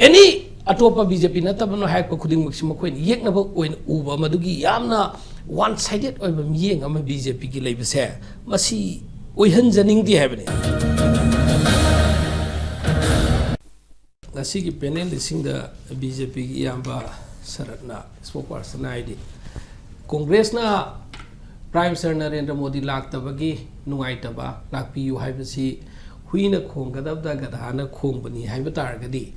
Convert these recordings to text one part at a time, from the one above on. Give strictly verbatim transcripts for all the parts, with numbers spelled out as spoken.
ꯑꯦꯅꯤ ꯑꯇꯣꯞꯄ B J ꯄꯤ ꯅꯠꯇꯕꯅ ꯍꯥꯏꯔꯛꯄ ꯈꯨꯗꯤꯡꯃꯛꯁꯤ ꯃꯈꯣꯏꯅ ꯌꯦꯛꯅꯕ ꯑꯣꯏꯅ ꯎꯕ, ꯃꯗꯨꯒꯤ ꯌꯥꯝꯅ ꯋꯥꯟ ꯁꯥꯏꯗꯦꯠ ꯑꯣꯏꯕ ꯃꯤꯠꯌꯦꯡ ꯑꯃ ꯕꯤ ꯖꯦ ꯄꯤꯒꯤ ꯂꯩꯕꯁꯦ, ꯃꯁꯤ ꯑꯣꯏꯍꯟꯖꯅꯤꯡꯗꯦ ꯍꯥꯏꯕꯅꯤ꯫ ꯉꯁꯤꯒꯤ ꯄꯦꯅꯦꯜꯁꯤꯡꯗ ꯕꯤ ꯖꯦ ꯄꯤꯒꯤ ꯏꯌꯥꯝꯕ ꯁꯔꯠꯅ, ꯏꯁꯄꯣꯛ ꯄꯥꯔꯁꯟ ꯍꯥꯏꯗꯤ, ꯀꯣꯡꯒ꯭ꯔꯦꯁꯅ ꯄ꯭ꯔꯥꯏꯝ ꯃꯤꯅꯤꯁꯇꯔ ꯅꯔꯦꯟꯗ꯭ꯔ ꯃꯣꯗꯤ ꯂꯥꯛꯇꯕꯒꯤ ꯅꯨꯡꯉꯥꯏꯇꯕ, ꯂꯥꯛꯄꯤꯌꯨ ꯍꯥꯏꯕꯁꯤ ꯍꯨꯏꯅ ꯈꯣꯡꯒꯗꯕꯗ ꯒꯙꯥꯅ ꯈꯣꯡꯕꯅꯤ ꯍꯥꯏꯕ ꯇꯥꯔꯒꯗꯤ,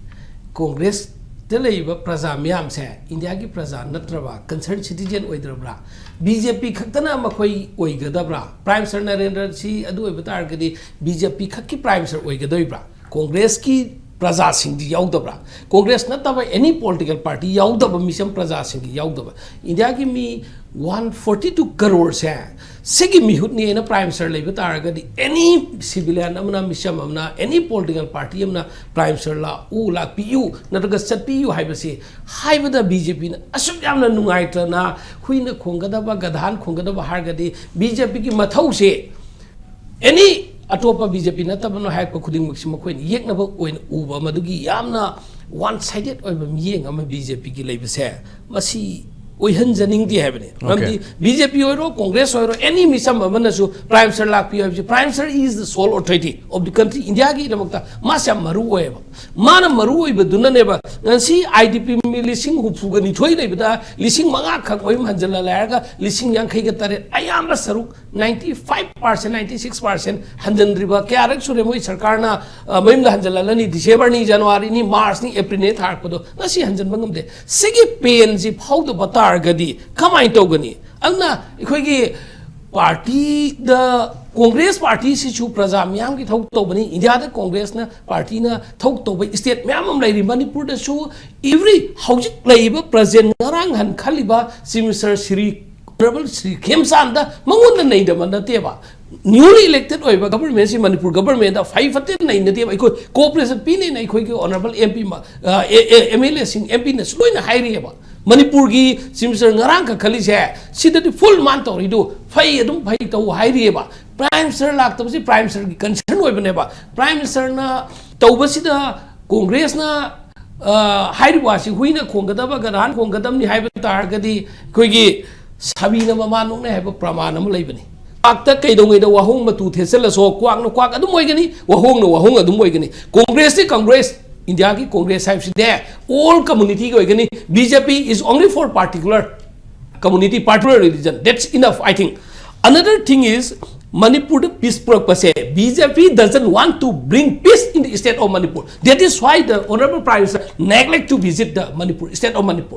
ꯀꯣꯡꯒ꯭ꯔꯦꯁꯇ ꯂꯩꯔꯤꯕ ꯄ꯭ꯔꯖꯥ ꯃꯤꯌꯥꯝꯁꯦ ꯏꯟꯗꯤꯌꯥꯒꯤ ꯄ꯭ꯔꯖꯥ ꯅꯠꯇ꯭ꯔꯕ, ꯀꯟꯁꯔꯟ ꯁꯤꯇꯤꯖꯦꯟ ꯑꯣꯏꯗ꯭ꯔꯕ꯭ꯔꯥ? ꯕꯤ ꯖꯦ ꯄꯤ ꯈꯛꯇꯅ ꯃꯈꯣꯏ ꯑꯣꯏꯒꯗꯕ꯭ꯔꯥ? ꯄ꯭ꯔꯥꯏꯝ ꯃꯤꯅꯤꯁꯇꯔ ꯅꯔꯦꯟꯗ꯭ꯔ ꯁꯤ ꯑꯗꯨ ꯑꯣꯏꯕ ꯇꯥꯔꯒꯗꯤ ꯕꯤ ꯖꯦ ꯄꯤ ꯈꯛꯀꯤ ꯄ꯭ꯔꯥꯏꯝ ꯃꯤꯅꯤꯁꯇꯔ ꯑꯣꯏꯒꯗꯣꯏꯕ꯭ꯔꯥ? ꯀꯣꯡꯒ꯭ꯔꯦꯁꯀꯤ ꯄ꯭ꯔꯖꯥꯁꯤꯡꯗꯤ ꯌꯥꯎꯗꯕ꯭ꯔꯥ? ꯀꯣꯡꯒ꯭ꯔꯦꯁ ꯅꯠꯇꯕ ꯑꯦꯅꯤ ꯄꯣꯂꯤꯇꯤꯀꯦꯜ ꯄꯥꯔꯇꯤ ꯌꯥꯎꯗꯕ, ꯃꯤꯆꯝ ꯄ꯭ꯔꯖꯥꯁꯤꯡꯗꯤ ꯌꯥꯎꯗꯕ? ꯏꯟꯗꯤꯌꯥꯒꯤ ꯃꯤ ꯋꯥꯟ ꯐꯣꯔꯇꯤ ꯇꯨ ꯀꯔꯣꯔꯁꯦ ꯁꯤꯒꯤ ꯃꯤꯍꯨꯠꯅꯦꯅ ꯄ꯭ꯔꯥꯏꯝ ꯃꯤꯅꯤꯁꯇꯔ ꯂꯩꯕ ꯇꯥꯔꯒꯗꯤ, ꯑꯦꯅꯤ ꯁꯤꯚꯤꯂꯤꯌꯟ ꯑꯃꯅ, ꯃꯤꯆꯝ ꯑꯃꯅ, ꯑꯦꯅꯤ ꯄꯣꯂꯤꯇꯤꯀꯦꯜ ꯄꯥꯔꯇꯤ ꯑꯃꯅ ꯄ꯭ꯔꯥꯏꯝ ꯃꯤꯅꯤꯁꯇꯔ ꯂꯥꯛꯎ, ꯂꯥꯛꯄꯤꯌꯨ, ꯅꯠꯇ꯭ꯔꯒ ꯆꯠꯄꯤꯌꯨ ꯍꯥꯏꯕꯁꯤ ꯍꯥꯏꯕꯗ ꯕꯤ ꯖꯦ ꯄꯤꯅ ꯑꯁꯨꯛ ꯌꯥꯝꯅ ꯅꯨꯡꯉꯥꯏꯇꯅ ꯍꯨꯏꯅ ꯈꯣꯡꯒꯗꯕ, ꯒꯙꯥꯟ ꯈꯣꯡꯒꯗꯕ ꯍꯥꯏꯔꯒꯗꯤ, ꯕꯤ ꯖꯦ ꯄꯤꯒꯤ ꯃꯊꯧꯁꯦ ꯑꯦꯅꯤ ꯑꯇꯣꯞꯄ ꯕꯤ ꯖꯦ ꯄꯤ ꯅꯠꯇꯕꯅ ꯍꯥꯏꯔꯛꯄ ꯈꯨꯗꯤꯡꯃꯛꯁꯤ ꯃꯈꯣꯏꯅ ꯌꯦꯛꯅꯕ ꯑꯣꯏꯅ ꯎꯕ, ꯃꯗꯨꯒꯤ ꯌꯥꯝꯅ ꯋꯥꯟ ꯁꯥꯏꯗꯦꯠ ꯑꯣꯏꯕ ꯃꯤꯠꯌꯦꯡ ꯑꯃ ꯕꯤ ꯖꯦ ꯄꯤꯒꯤ ꯂꯩꯕꯁꯦ, ꯃꯁꯤ ꯑꯣꯏꯍꯟꯖꯅꯤꯡꯗꯦ ꯍꯥꯏꯕꯅꯤ꯫ ꯃꯔꯝꯗꯤ ꯕꯤ ꯖꯦ ꯄꯤ ꯑꯣꯏꯔꯣ, ꯀꯣꯡꯒ꯭ꯔꯦꯁ ꯑꯣꯏꯔꯣ, ꯑꯦꯅꯤ ꯃꯤꯆꯝ ꯑꯃꯅꯁꯨ ꯄ꯭ꯔꯥꯏꯝ ꯃꯤꯅꯤꯁꯇꯔ ꯂꯥꯛꯄꯤꯌꯨ ꯍꯥꯏꯕꯁꯤ, prime minister is the sole authority of the country, ꯏꯟꯗꯤꯌꯥꯒꯤꯗꯃꯛꯇ ꯃꯥꯁꯦ ꯌꯥꯝ ꯃꯔꯨ ꯑꯣꯏꯌꯦꯕ꯫ ꯃꯥꯅ ꯃꯔꯨ ꯑꯣꯏꯕꯗꯨꯅꯅꯦꯕ ꯉꯁꯤ ꯑꯥꯏ ꯗꯤ ꯄꯤ ꯃꯤ ꯂꯤꯁꯤꯡ ꯍꯨꯝꯐꯨꯒ ꯅꯤꯊꯣꯏ ꯂꯩꯕꯗ ꯂꯤꯁꯤꯡ ꯃꯉꯥ ꯈꯛ ꯃꯌꯨꯝ ꯍꯟꯖꯤꯜꯂ ꯂꯩꯔꯒ ꯂꯤꯁꯤꯡ ꯌꯥꯡꯈꯩꯒ ꯇꯔꯦꯠ, ꯑꯌꯥꯝꯕ ꯁꯔꯨꯛ, ninety five percent, ninety six percent ꯍꯟꯖꯤꯟꯗ꯭ꯔꯤꯕ ꯀꯌꯥꯔꯛ ꯁꯨꯔꯦ ꯃꯣꯏ ꯁꯔꯀꯥꯔꯅ, ꯑ, ꯃꯌꯨꯝꯗ ꯍꯟꯖꯤꯜꯍꯜꯂꯅꯤ, ꯗꯤꯁꯦꯝꯕꯔꯅꯤ, ꯖꯅꯋꯥꯔꯤꯅꯤ, ꯃꯥꯔꯆꯅꯤ, ꯑꯦꯄ꯭ꯔꯤꯜꯅꯤ ꯊꯥꯔꯛꯄꯗꯣ ꯉꯁꯤ ꯍꯟꯖꯤꯟꯕ ꯉꯝꯗꯦ꯫ ꯁꯤꯒꯤ ꯄꯦꯟꯁꯤ ꯐꯥꯎꯗꯕ ꯇꯥꯔꯒꯗꯤ ꯀꯃꯥꯏꯅ ꯇꯧꯒꯅꯤ? ꯑꯗꯨꯅ ꯑꯩꯈꯣꯏꯒꯤ ꯄꯥꯔꯇꯤꯗ, ꯀꯣꯡꯒ꯭ꯔꯦꯁ ꯄꯥꯔꯇꯤꯁꯤꯁꯨ ꯄ꯭ꯔꯖꯥ ꯃꯤꯌꯥꯝꯒꯤ ꯊꯕꯛ ꯇꯧꯕꯅꯤ꯫ ꯏꯟꯗꯤꯌꯥꯗ ꯀꯣꯡꯒ꯭ꯔꯦꯁꯅ ꯄꯥꯔꯇꯤꯅ ꯊꯕꯛ ꯇꯧꯕ ꯁ꯭ꯇꯦꯠ ꯃꯌꯥꯝ ꯑꯃ ꯂꯩꯔꯤ꯫ ꯃꯅꯤꯄꯨꯔꯗꯁꯨ ꯏꯕ꯭ꯔꯤ ꯍꯧꯖꯤꯛ ꯂꯩꯔꯤꯕ ꯄ꯭ꯔꯖꯦꯟ ꯉꯔꯥꯡ ꯍꯟ ꯈꯜꯂꯤꯕ chief minister Shri honourable Shri Khemchand ꯃꯉꯣꯟꯗ ꯅꯩꯗꯕ ꯅꯠꯇꯦꯕ꯫ ꯅ꯭ꯌꯨꯂꯤ ꯏꯂꯦꯛꯇꯦꯠ ꯑꯣꯏꯕ ꯒꯕꯔꯃꯦꯟꯁꯤ ꯃꯅꯤꯄꯨꯔ ꯒꯕꯔꯃꯦꯟꯗ ꯐꯩ ꯐꯠꯇꯦ ꯅꯩꯅꯗꯦꯕ꯫ ꯑꯩꯈꯣꯏ ꯀꯣꯑꯣꯄꯔꯦꯁꯟ ꯄꯤꯅꯦꯅ ꯑꯩꯈꯣꯏꯒꯤ honourable M P, M L ꯑꯦꯁꯤꯡ, ꯑꯦꯝ ꯄꯤꯅꯁꯨ ꯂꯣꯏꯅ ꯍꯥꯏꯔꯤꯑꯕ꯫ ꯃꯅꯤꯄꯨꯔꯒꯤ ꯆꯤꯐ ꯃꯤꯅꯤꯁꯇꯔ ꯉꯔꯥꯡꯈꯛ ꯈꯜꯂꯤꯁꯦ, ꯁꯤꯗꯗꯤ ꯐꯨꯜ ꯃꯥꯟ ꯇꯧꯔꯤꯗꯨ ꯐꯩ, ꯑꯗꯨꯝ ꯐꯩ ꯇꯧ ꯍꯥꯏꯔꯤꯑꯕ꯫ ꯄ꯭ꯔꯥꯏꯝ ꯃꯤꯅꯤꯁꯇꯔ ꯂꯥꯛꯇꯕꯁꯤ ꯄ꯭ꯔꯥꯏꯝ ꯃꯤꯅꯤꯁꯇꯔꯒꯤ ꯀꯟꯁꯔꯟ ꯑꯣꯏꯕꯅꯦꯕ꯫ ꯄ꯭ꯔꯥꯏꯝ ꯃꯤꯅꯤꯁꯇꯔꯅ ꯇꯧꯕꯁꯤꯗ ꯀꯣꯡꯒ꯭ꯔꯦꯁꯅ ꯑ, ꯍꯥꯏꯔꯤꯕ ꯋꯥꯁꯤ ꯍꯨꯏꯅ ꯈꯣꯡꯒꯗꯕ, ꯒꯙꯥꯅ ꯈꯣꯡꯒꯗꯕꯅꯤ ꯍꯥꯏꯕ ꯇꯥꯔꯒꯗꯤ, ꯑꯩꯈꯣꯏꯒꯤ ꯁꯥꯕꯤꯅ ꯃꯃꯥ ꯅꯣꯛꯅꯩ ꯍꯥꯏꯕ ꯄ꯭ꯔꯃꯥꯟ ꯑꯃ ꯂꯩꯕꯅꯤ꯫ ꯀ꯭ꯋꯥꯛꯇ ꯀꯩꯗꯧꯉꯩꯗ ꯋꯥꯍꯣꯡ ꯃꯇꯨ ꯊꯦꯠꯆꯜꯂꯁꯨ, ꯀ꯭ꯋꯥꯛꯅ ꯀ꯭ꯋꯥꯛ ꯑꯗꯨꯝ ꯑꯣꯏꯒꯅꯤ, ꯋꯥꯍꯣꯡꯅ ꯋꯥꯍꯣꯡ ꯑꯗꯨꯝ ꯑꯣꯏꯒꯅꯤ꯫ ꯀꯣꯡꯒ꯭ꯔꯦꯁꯇꯤ ꯀꯣꯡꯒ꯭ꯔꯦꯁ, ꯏꯟꯗꯤꯌꯥꯒꯤ ꯀꯣꯡꯒ꯭ꯔꯦꯁ ꯍꯥꯏꯕꯁꯤꯗꯤ all communityꯒꯤ ꯑꯣꯏꯒꯅꯤ꯫ B J P is only for particular community, particular religion. That's enough, I think. Another thing is, ꯃꯅꯤꯄꯨꯔꯗ piece ꯄꯨꯔꯛꯄꯁꯦ, B J P doesn't want to bring peace in the state of Manipur. That is why the Honorable Prime Minister neglect to visit the Manipur, state of Manipur.